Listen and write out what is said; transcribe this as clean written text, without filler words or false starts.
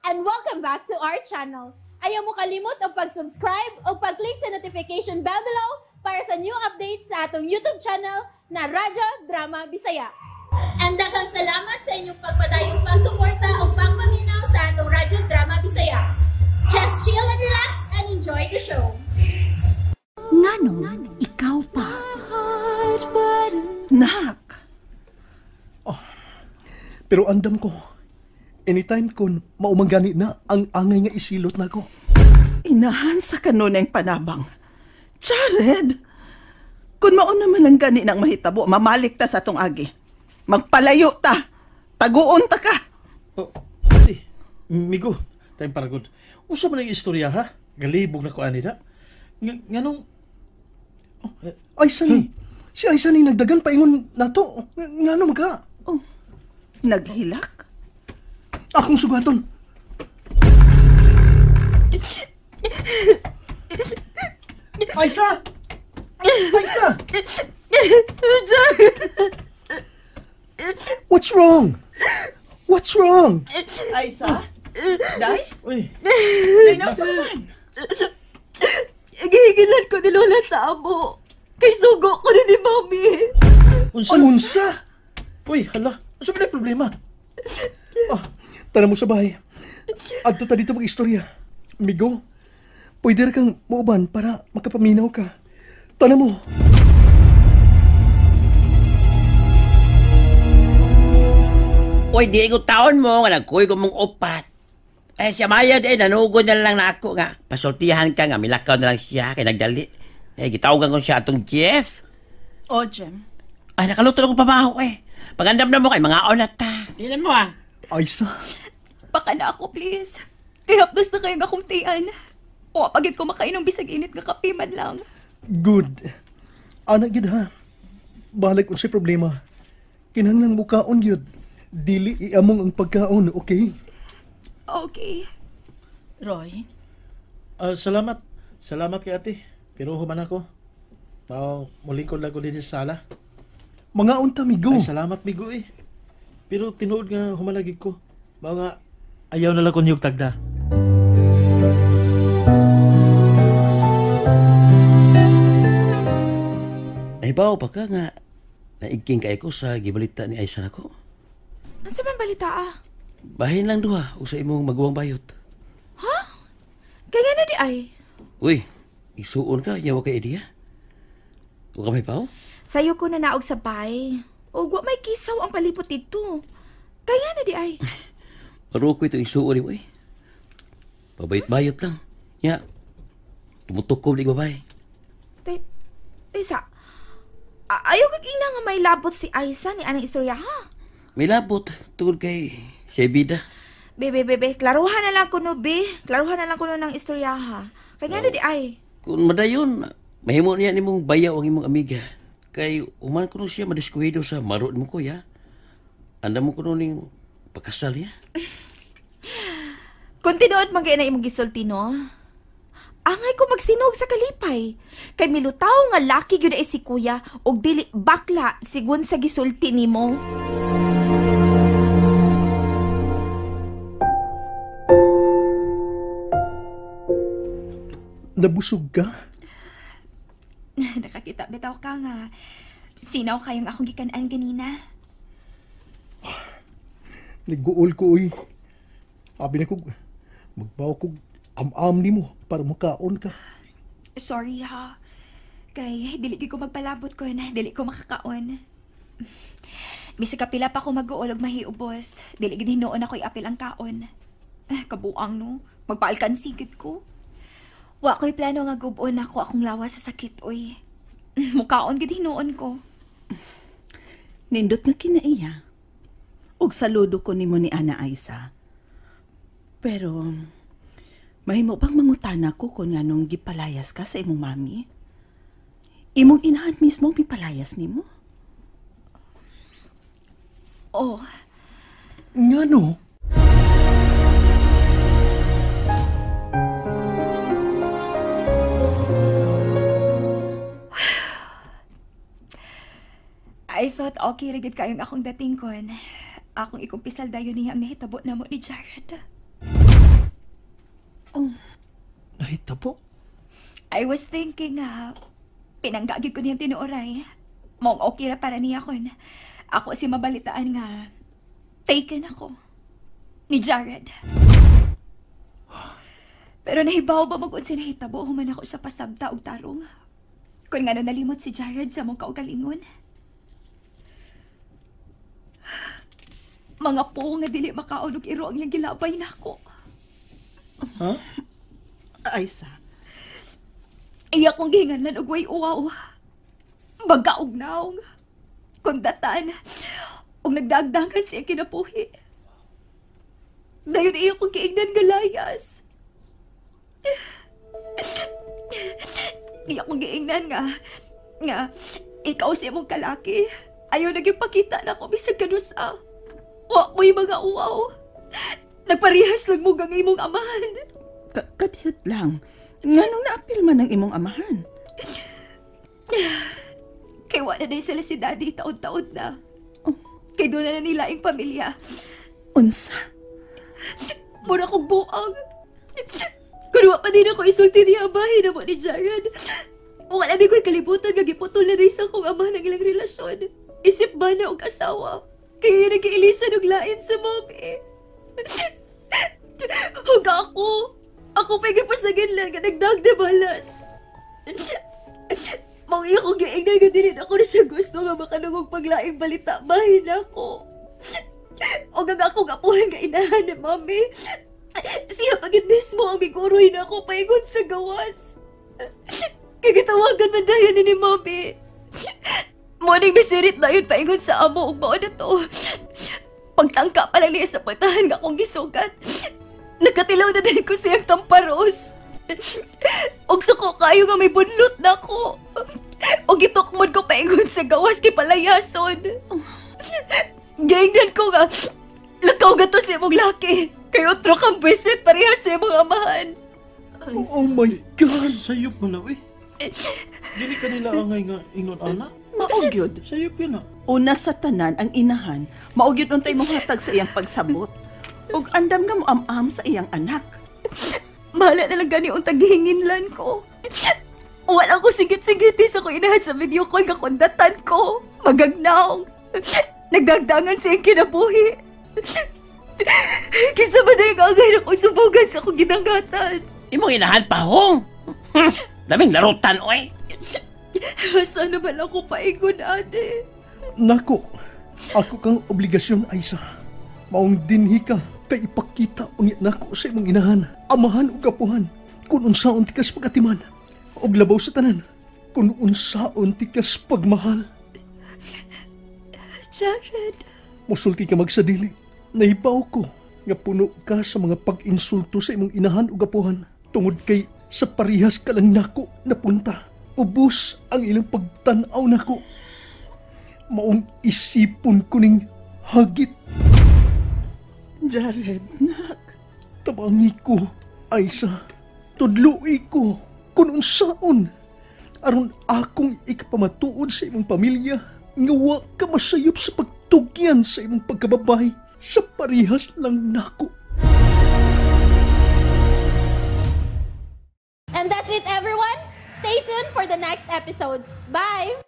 And welcome back to our channel. Ayaw mo kalimot og pag-subscribe o pag-click sa notification bell below para sa new updates sa atong YouTube channel na Radyo Drama Bisaya. And daghang salamat sa inyong pagpadayong pagsuporta o pagpaminaw sa atong Radyo Drama Bisaya. Just chill and relax and enjoy the show. Nganong ikaw pa? Nak, Pero andam ko, anytime kon maumanggani na ang angay nga isilot nako. Inahan sa kanunay panabang. Jared, kung mauna man ang gani ng mahitabo, mamalik ta sa atong agi. Magpalayo ta. Taguon ta ka. Oh, ate, Migo, time para good. Usa man ang istorya ha? Galibog na ko ani da. Nganong Oh, ay sani. Si Aisa ni nagdagan paingon nato. Ngano magka? Oh, naghilak? Akong sugaton. Aisa! Aisa! What's wrong? What's wrong? Aisa? Day? Uy, Day na man. Gihigilan ko ni Lola sa amo. Kay sugo ko ni Mami. Unsa? Unsa? Uy, hala. Unsa man ang problema? Ah, tara mo sa bahay. Adto ta dito mag-istorya. Migo, pwede ra kang muuban para makapaminaw ka. Tana mo. Uy, di ko taon mo nga nagkuy ko mong upat. Eh, siya Maya di, nanugod na lang na ako nga. Pasultihan ka nga, milakaw na lang siya kay nagdali. Eh, gitawagan ko siya atong Jeff. Oh, Jem. Ay, nakaluto na kong pabaho eh. Pagandam na mo kay mga na ta. Tingnan mo ah. Aisa, Baka na ako, please. Kaya hapdos na kayong akong tiyan. O, pagit ko makainom bisag init nga kape man lang. Good. Ana gid ha. Balag unsay problema. Kinahanglan mo kaon gyud. Dili iamong ang pagkaon, okay? Okay. Roy? Ah, salamat. Salamat kay ate. Pero human ako. Mao, mulingkod lang ko din sa sala. Mga unta migo. Ay, salamat, Migo eh. Pero tinuod nga humalagig ko. Mao nga, ayaw na lang ko niyog tagda. Ay, bawo pa ka nga. Naigking kay ko sa gibalita ni Aisa nako. Asa man balita ah? Bahin lang duha o sa imong maguwang bayot. Kaya na di ay. Uy, isuon ka, yawa kay idea. Wa ka may pao? Sayo ko na naog sa bay. Ug wa may kisaw ang palipot dito. Kaya na di ay. Maruko ito isuon mo eh. Pabayot-bayot lang. Ya, tumutukob di babay. Tay, taysa. Ayaw kag ina nga may labot si Aisa ni anang istorya ha. May labot tungod kay siya bida. Bebe, bebe, klaruhan na lang kuno, be. Klaruhan na lang kuno ng istorya ha. Kaya nga na di ay. Kung madayon, mahimo niya nimong bayaw ang imong amiga. Kay human kuno siya madiskuhido sa maro nimo kuya. Anda mo kuno ning pagkasal niya. Kung tinuod man gay na imong gisulti no. Angay ko magsinog sa kalipay. Kay milutaw nga laki gyud ay si kuya og dili bakla sigun sa gisulti nimo. Nabusog ka? Nakakita bitaw ka nga. Sinaw kayong akong gikan-an ganina. Niguol ko, uy. Abi na ko, magbaw ko am-am nimo para makaon ka. Sorry ha. Kay dili gyud ko magpalabot ko na dili ko makakaon. Bisag kapila pa ko mag-uol og mahiubos. Dili gid hinuon ako iapil ang kaon. Kabuang no. Magpaalkansi gid ko. Wa ko'y plano nga gub-on ako akong lawas sa sakit oy. Mukaon gid hinuon ko. Nindot nga kinaiya. Ug saludo ko nimo ni Ana Aisa. Pero mahimo bang mangutana ko kung nganong gipalayas ka sa imong mami? Imong inahan mismo ang gipalayas nimo? Oh, Ngano? I thought okay ra gid kayong akong dating kon. Akong ikumpisal dayon niya ang nahitabo namo ni Jared. Oh. Nahitabo? I was thinking, pinanggagi ko niyang tinuoray. Mong okay ra para niya kon. Ako si mabalitaan nga, taken ako ni Jared. Pero nahibaw ba mag-unsa nahitabo, human ako siya pasabta og tarong. Kung ngano nalimot si Jared sa mong kaugalingon. Mga po nga dili makaon og iro ang iyang gilabay nako. Ha? Aiza. Iya kong gihinganlan og way uwaw. Baga og naong. Kundatan. Og nagdagdagan siya kinabuhi. Dayon iya kong giingnan nga layas. Iya kong giingnan nga ikaw siya mong kalaki. Ayaw naging pakita na ako bisag kanusa. Wa mo'y mga uwaw. Nagparehas lang mo gang imong amahan. Kadiyot lang. Nganong naapil man ang imong amahan? Kay wala na sila si Daddy taon-taon na. Oh. Kay doon na nila ang pamilya. Unsa? Mura kong buang. Kun wa pa din ako isulti niya bahin na mo ni Jared. Wala din ko'y kalibutan nga giputol na rin sa akong ama ng ilang relasyon. Isip ba na og asawa? Kaya nag-iilisan og lain sa mami. Huga ako. Ako pa'y gipasagin lang nga nagdagdabalas. Mong iyo kong giingnan nga dili ako na siya gusto nga makanungog paglaing balita. Bahin ako. O nga akong apuhan nga inahan ni mami. Siya pagid mismo ang miguroy na ako paingon sa gawas. Kagitawagan man dayon ni mami. Morning misirit na yun paingon sa amo ug mao na to. Pagtangka pa lang niya sa patahan nga akong gisugat. Nakatilaw na din ko siyang tamparos. Og suko kayo nga may bunlot na ako. Og gitukmod ko paingon sa gawas kay palayason. Giingnan ko nga, lakaw gato sa imong laki. Kay otro kang bisit, parehas sa imong amahan. Oh my God! Sayop mo na, uy. Dili ka nila angay nga ingon ana. Mao gyud. Sayop yun, ah. Una sa tanan ang inahan, mao gyud untay mong hatag sa iyang pagsabot. Ug andam nga moam-am sa iyang anak. Bahala na lang gani ang tagihinginlan ko. Wala ko sigit-sigiti sa ko inahan sa video call nga kundatan ko. Magagnaong. Nagdagdangan siyang kinabuhi. Kisa ba na yung angay na kong subugan sa akong ginangatan? Imong inahan pa, hong. Daming larutan, oy. Sana ba lang ko paingon, ate? Nako, ako kang obligasyon, Aiza. Maong dinhi ka kay ipakita unya nako sa imong inahan, amahan ug apuhan, kun unsaon tikas pagatiman, ug labaw sa tanan, kun unsaon tikas pagmahal. Jared. Musulti ka magsadili. Nahibaw ko nga puno ka sa mga pag-insulto sa imong inahan ug apuhan tungod kay sa parihas ka lang nako napunta. Ubos ang ilang pagtan-aw nako. Maong isipon ko ning hagit. Jared, nak. Tabangi ko, Aiza. Tudloi ko kung unsaon. Aron akong ikapamatuod sa imong pamilya nga wa ka masayop sa pagtugyan sa imong pagkababay sa parihas lang nako. And that's it, everyone. Stay tuned for the next episodes. Bye!